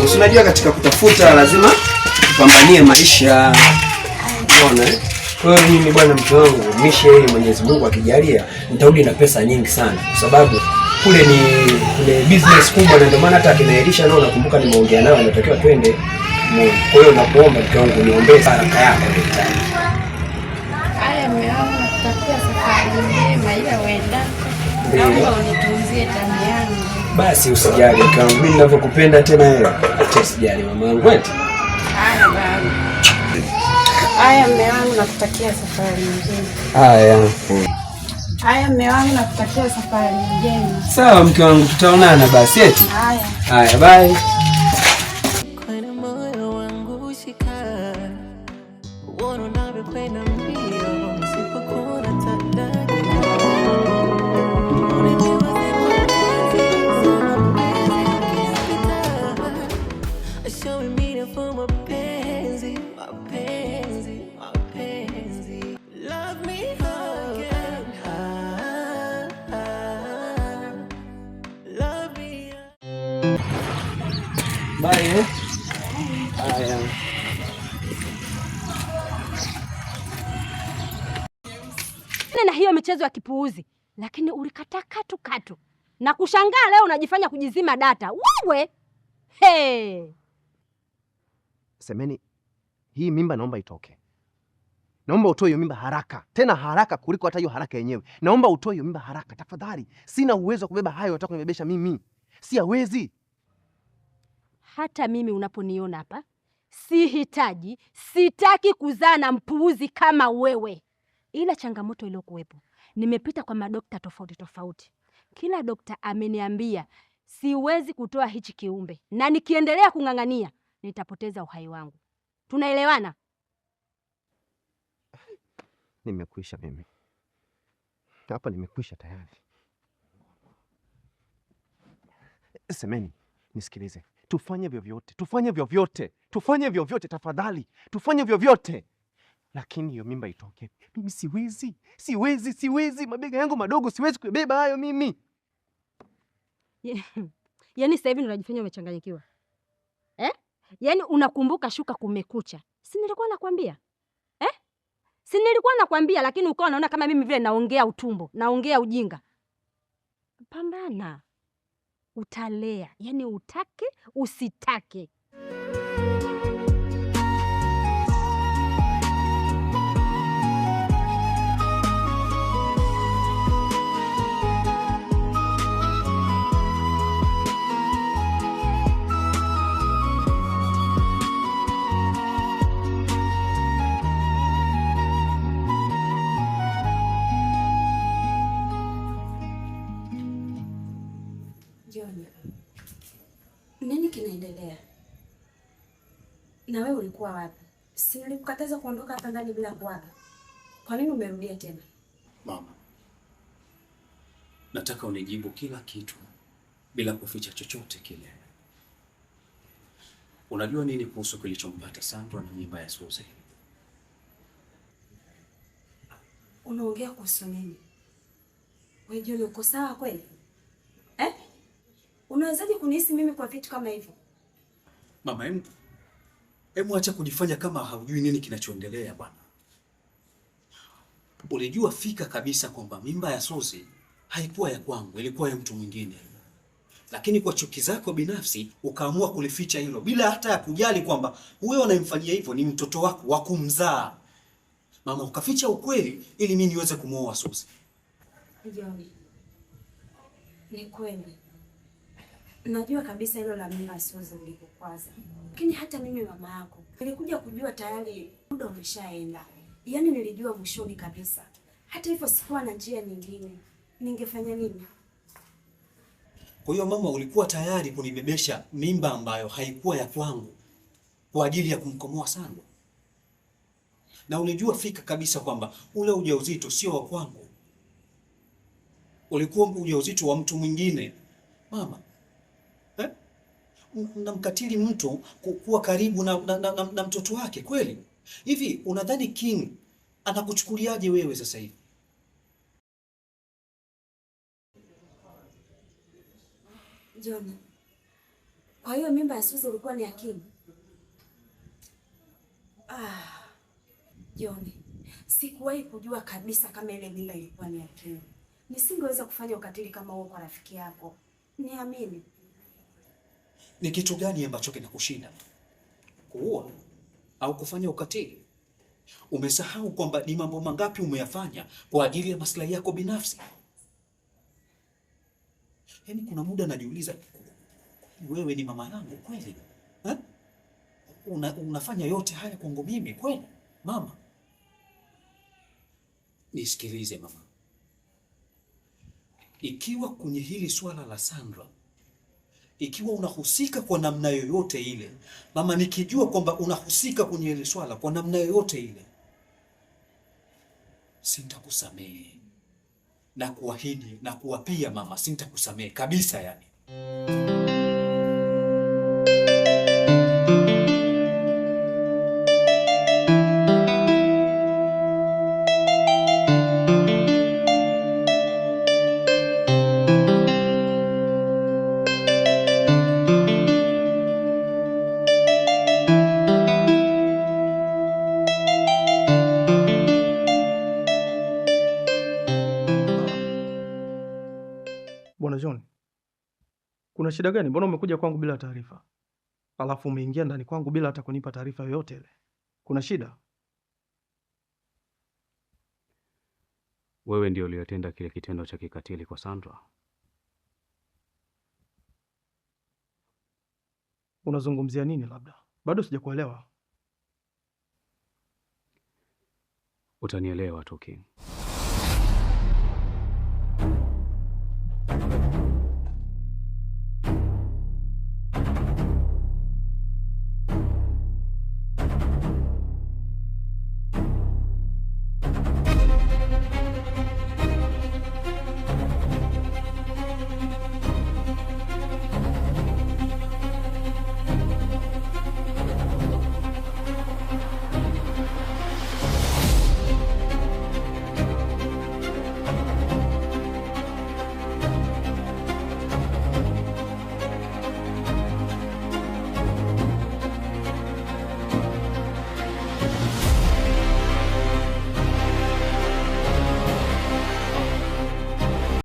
wangu. Si unajua katika kutafuta lazima tupambanie maisha. Unaona eh? Kwa hiyo mimi bwana mke wangu, mishe hii Mwenyezi Mungu akijalia, nitarudi na pesa nyingi sana kwa sababu kule ni kule business kubwa, na ndio maana hata akina Elisha nao nakumbuka nimeongea nao, anatakiwa twende. Kwa hiyo nakuomba mke wangu niombee baraka yako daktari. Haya mume wangu, nakutakia safari njema, ila uendako naomba unitunzie tamu yangu. Basi usijali mke wangu, mimi ninavyokupenda tena wewe. Acha usijali mamangu eti. Haya baba. Haya mume wangu, nakutakia safari njema. Haya. Haya mume wangu, nakutakia safari njema. Sawa mke wangu, tutaonana basi eti. Haya. Haya, bye. Bye. Haya. Na hiyo michezo ya kipuuzi, lakini ulikataa katu katu. Na kushangaa leo unajifanya kujizima data. Wewe. Hey. Semeni, hii mimba naomba itoke. Naomba utoe hiyo mimba haraka. Tena haraka kuliko hata hiyo haraka yenyewe. Naomba utoe hiyo mimba haraka tafadhali. Sina uwezo wa kubeba hayo, unataka kunibebesha mimi. Siwezi. Hata mimi unaponiona hapa, sihitaji, sitaki kuzaa na mpuuzi kama wewe. Ila changamoto iliyokuwepo, nimepita kwa madokta tofauti tofauti. Kila dokta ameniambia siwezi kutoa hichi kiumbe, na nikiendelea kung'ang'ania nitapoteza uhai wangu. Tunaelewana? Nimekwisha mimi. Hapa nimekwisha tayari. Semeni, nisikilize. Tufanye vyovyote, tufanye vyovyote, tufanye vyovyote tafadhali, tufanye vyovyote. Lakini hiyo mimba itoke. Mimi siwezi, siwezi, siwezi. Mabega yangu madogo siwezi kubeba hayo mimi. Yaani sasa hivi unajifanya umechanganyikiwa. Eh? Yaani unakumbuka shuka kumekucha. Si nilikuwa nakwambia? Eh? Si nilikuwa nakwambia, lakini ukawa unaona kama mimi vile naongea utumbo, naongea ujinga. Pambana. Utalea, yaani utake usitake. John, nini kinaendelea? Na wewe ulikuwa wapi? Si nilikukataza kuondoka hapa ndani bila kuaga. Kwa nini umerudia tena? Mama, nataka unijibu kila kitu bila kuficha chochote kile. Unajua nini kuhusu kilichompata Sandra na mimba ya Suzy? Unaongea kuhusu nini? Wewe John, uko sawa kweli? Eh? Unawezaje kunihisi mimi kwa vitu kama hivyo? Mama, hebu acha kujifanya kama haujui nini kinachoendelea bwana. Ulijua fika kabisa kwamba mimba ya Suzy haikuwa ya kwangu, ilikuwa ya mtu mwingine. Lakini kwa chuki zako binafsi ukaamua kulificha hilo bila hata ya kujali kwamba wewe unayemfanyia hivyo ni mtoto wako wa kumzaa. Mama, ukaficha ukweli ili mimi niweze kumuoa Suzy. John, ni kweli. Najua kabisa hilo la mimba Suzy nilikukwaza. Lakini hata mimi mama yako nilikuja kujua tayari muda umeshaenda. Yaani nilijua mwishoni kabisa. Hata hivyo sikuwa na njia nyingine. Ningefanya nini? Kwa hiyo mama, ulikuwa tayari kunibebesha mimba ambayo haikuwa ya kwangu kwa ajili ya kumkomoa Sandra. Na ulijua fika kabisa kwamba ule ujauzito sio wa kwangu. Ulikuwa ujauzito wa mtu mwingine. Mama, eh? Unamkatili mtu kuwa karibu na mtoto wake kweli? Hivi unadhani King anakuchukuliaje wewe sasa hivi? John, Kwa hiyo mimba ya Suzi ilikuwa ni ya King? Ah, John, sikuwahi kujua kabisa kama ile mimba ilikuwa ni ya King. Nisingeweza kufanya ukatili kama huo kwa rafiki yako. Niamini. Ni kitu gani ambacho kinakushinda? Kuua au kufanya ukatili? Umesahau kwamba ni mambo mangapi umeyafanya kwa ajili ya maslahi yako binafsi? Yaani kuna muda najiuliza, wewe ni mama yangu kweli? Ha? Unafanya yote haya kwangu mimi kweli, mama? Nisikilize mama. Ikiwa kwenye hili swala la Sandra, ikiwa unahusika kwa namna yoyote ile, mama, nikijua kwamba unahusika kwenye hili swala kwa namna yoyote ile, sintakusamehe. Na kuahidi na kuapia mama, sintakusamehe kabisa yani. Bwana John, kuna shida gani? Mbona umekuja kwangu bila taarifa? Alafu umeingia ndani kwangu bila hata kunipa taarifa yoyote ile. Kuna shida? Wewe ndio uliyotenda kile kitendo cha kikatili kwa Sandra. Unazungumzia nini labda? Bado sijakuelewa. Utanielewa tu King.